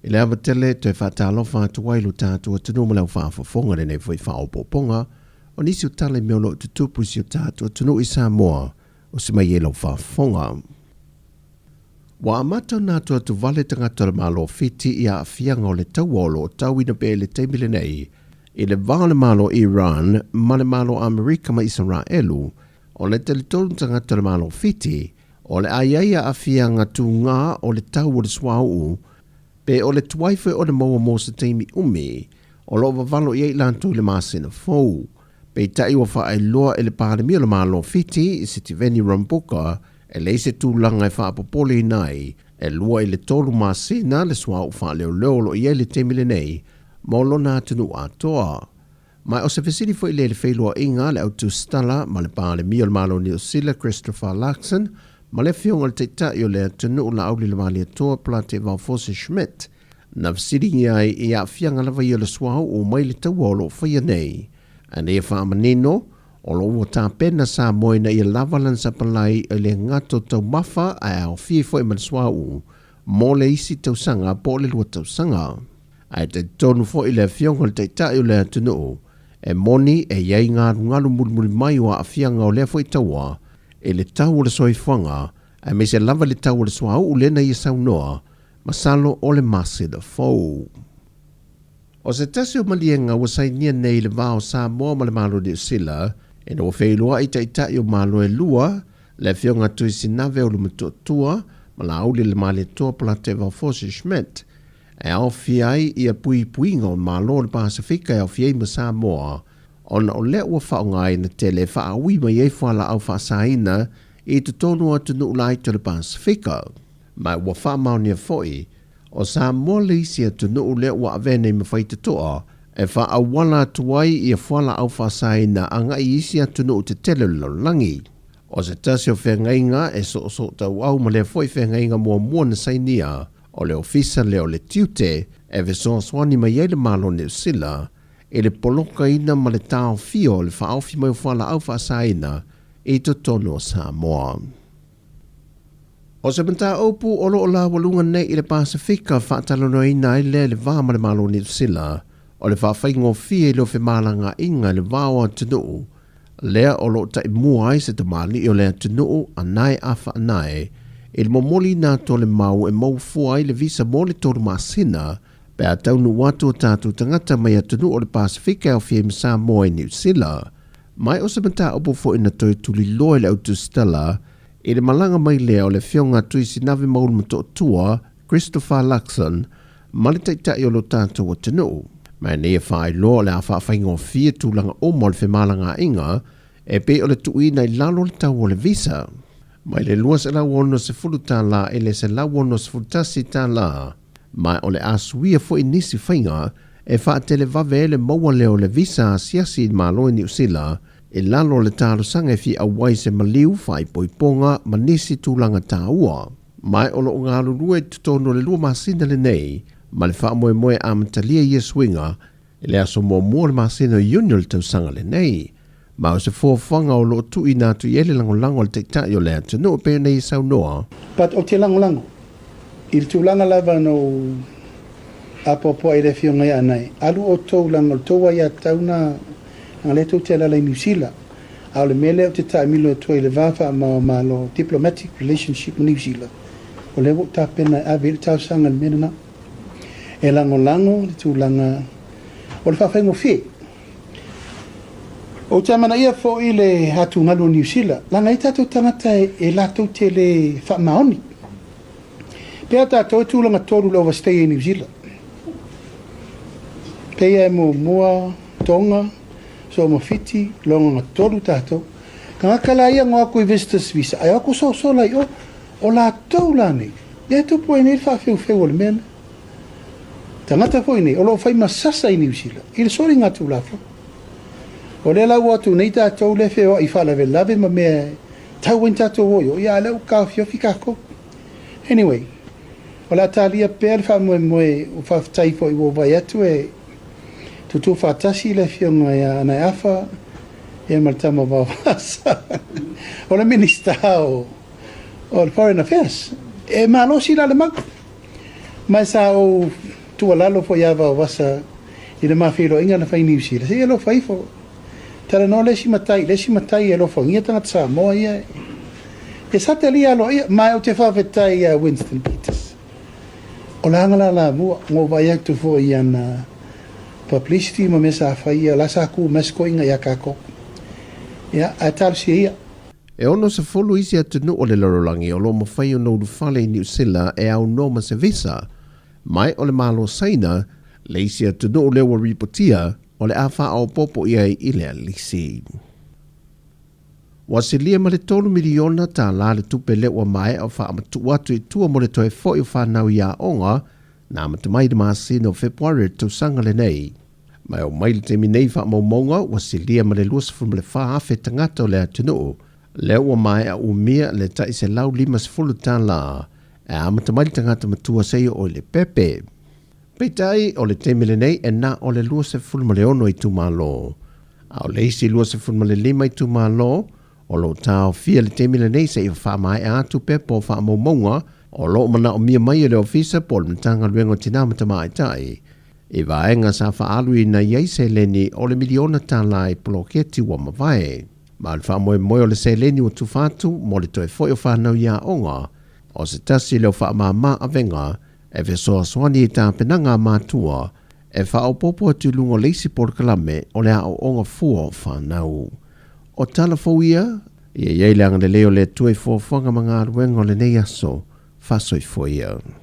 I le ava tele, toe faatalofa atu ai lo tatou atunuu ma le au faafofoga i lenei foi faaopoopoga o nisi o tala i mea o lo o tutupu i si o tatou atunuu i Samoa, o se mai ai lau faafofoga. Ua amata ona atu vale tagata o le Malo o Fiti i aafiaga o le taua o lo o tauina pea i le taimi lenei i le va o le Malo Iran ma le Malo Amerika ma Isaraelu. O le talitonu tagata o le Malo o Fiti, o le a i ai aafiaga tugā o le tau o le suauu pe o le tuai foi ona maua mo se taimi umi o lo o vavalo i ai latou i le masina fou. Peitai ua faailoa e le Palemia o le Malo o Fiti, Sitiveni Rabuka, e leai se tulaga e faapopoleina ai, e 2 i le 3 masina le suauu faaleoleo o lo o i ai le taimi lenei mo lona atunuu atoa. Ma o se fesili foi lea i le feiloaiga a le autusitala ma le Palemia o le Malo o Niu Sila Christopher Luxon ma le afioga i le Taitai o le atunuu Laauli le Malietoa Polate Vaofosi Schmidt, na fesiligia ai i aafiaga lava ia o le suauu mai le taua o lo o faia nei. Ae na ia faamanino, o lo o ua tapena Samoa ina ia lava lana sapalai e le gata o taumafa ae aofia ai foi ma le suauu mo le isi tausaga po o le 2 tausaga. Ae talitonu foi le afioga i le Taitai o le atunuu, e moni e i ai galugalu mulimuli mai o aafiaga o lea foi taua i le tau o le soifuaga, aemaise lava i le tau o le suauu lea na ia saunoa, masalo o le masina fou. O se tasi o maliega ua sainia nei i le va o Samoa ma le Malo o Niu Sila, ina ua feiloai taitai o Malo e lua, le afioga Tuisinave Olumatuatua ma Laauli le Malietoa Polate Vaofosi Schmidt, e aofia ai ia puipuiga o Malo o le Pasefika e aofia ai ma Samoa, ona o lea ua faaaogaina tele e faaui mai ai fualaau faasaina i totonu o atunuu laiti o le Pasefika. Ma ua faamaonia foi, o Samoa le isi atunuu lea ua avea nei ma faitotoa e faaauala atu ai ia fualaau faasaina agai i isi atunuu tetele o le lalolagi. O se tasi o feagaiga e soosootauau ma lea foi feagaiga muamua na sainia, o le ofisa lea o le tiute e fesoasoani mai ai le Malo o Niu Sila i le polokaina ma le taofia o le faaofi mai o fualaau faasaina i totonu o Samoa. O se mataupu o lo o laualuga nei i le Pasefika faatalanoaina ai lea i le va ma le Malo o Niu Sila, o le faafaigofie i le femalagaaiga i le va o atunuu, lea o lo o taimua ai se tamalii o le atunuu Anae Afa Anae i le momoliina atu o le mau e maua ai le visa mo le 3 masina pe a taunuu atu o tatou tagata mai atunuu o le Pasefika e aofia ai ma Samoa i Niu Sila. Mai o se mataupu foi na toe tuliloa i le autusitala i le malaga mai lea o le afioga Tuisinave Maulumato'otua Christopher Luxon ma le taitai o lo tatou atunuu. Ma e nei e faailoa o le a faafaigofie tulaga uma o le femalagaaiga e pei o le tuuina i lalo o le tau o le visa mai le $260 i le $161, ma o le a suia foi nisi faiga e faatelevave ai le maua lea o le visa asiasi i le Malo i Niu Sila i lalo o le talosaga e fia auai se maliu faaipoipoga ma nisi tulaga taua. Ma o lo o galulue i totonu o le 2 masina lenei ma le faamoemoe amatalia ia suiga i le aso muamua o le masina o Iuni o le tausaga lenei. Ma o se fuafuaga o lo o tuuina atu i ai le lagolago a le Taitai o le atunuu e pei ona ia saunoa. But ou te lagolago i le tulaga lava na ou apoapoai i le afioga ia Anae, alu outou leaga o le tou aiatatau na leaga lea tou te alaala i Niu Sila, a o le mea lea ou te taamilo atu ai i le va faamao-malo, diplomatic relationship ma Niu Sila, o lea ua ou tapena e ave i ai le talosaga i le mea lena. E lagolago le tulaga o le faafaigofie. Ou te amanaia foi le atugalu o Niu Sila, leaga e i ai tatou tagata e latou te le faamaoni. Pe a tatou e tulaga 3 le overstay i Niu Sila. Pe ia e muamua Tonga, Samoa Fiti, logaga 3 tatou. Tagata la ia ngo atu i visitors visa, ai o atu sosola i o, o latou la nei, lea e tupu ai nei le faafeufeu o le mea lea. Tagata foi nei, o lo o fai ma sasa i Niu Sila, i le soliga Tulafono. O lea la ua atu nei tatou lea feoai faalavelave ma mea e tau ai ni tatou o i o, ia a lea ua taofiofi tatou. Anyway, o le a talia pea le faamoemoe o faafetai foi ua ou vaai atu e tutu faatasi le afioga ia Anae Afa ia ma le tama Vaovasa o le Minista o le Foreign Affairs. E malosi la le mau. Ma e sa ou Tuualalo foi ia Vaovasa i le ma feiloaiga na fai i Niu Sila, se i alofa ifo. Talanoa le isi matai i le isi matai e alofagia tagata Samoa ia e satalia aloaia. Ma ou te faafetai ia Winston Peters. O le aga la lamua, ua ou vaai atu foi i ana publicity ma mea sa faia, la sa ku mai se toeaina ia tatou. Ia, ae talosia ia. E 60 isi atunuu o le lalolagi o lo o mafai ona ulufale i Niu Sila e aunoa ma se visa, mai o le Malo Saina le isi atunuu lea ua ripotia o le a faaopoopo i ai i lea lisi. Ua silia ma le $3 miliona le tupe lea ua maea o faamatuu atu i tua mo le toe foi o fanau i aoga na amata mai i le masina o Fepuari o le tausaga lenei. Ma e oo mai i le taimi nei i faamaumauga ua silia ma le 24,000 tagata o le atunuu lea ua maea umia le tai $150 e amata mai le tagata matua seia oo i le pepe. Peitai, o le taimi lenei e na o le 26 itumalo, a o le isi 25 itumalo o lo o taofia i le taimi lenei seia faamaea atu pepa o faamaumauga o lo o manaomia mai e le Ofisa po o le Matagaluega o Tina ma Tamaitai i vaega sa faaaluina i ai seleni o le $1 miliona i poloketi ua mavae. Ma o le faamoemoe o le seleni ua tufa atu mo le toe foi o fanau i aoga, o se tasi lea o faamama avega e fesoasoani i tapenaga a matua e faaopoopo atu i luga o le isi polokalame o le aoaoga fua o fanau. O tala fou ia, ia i ai le agalelei o le Atua i fuafuaga ma galuega o lenei aso. Faasoifua ia.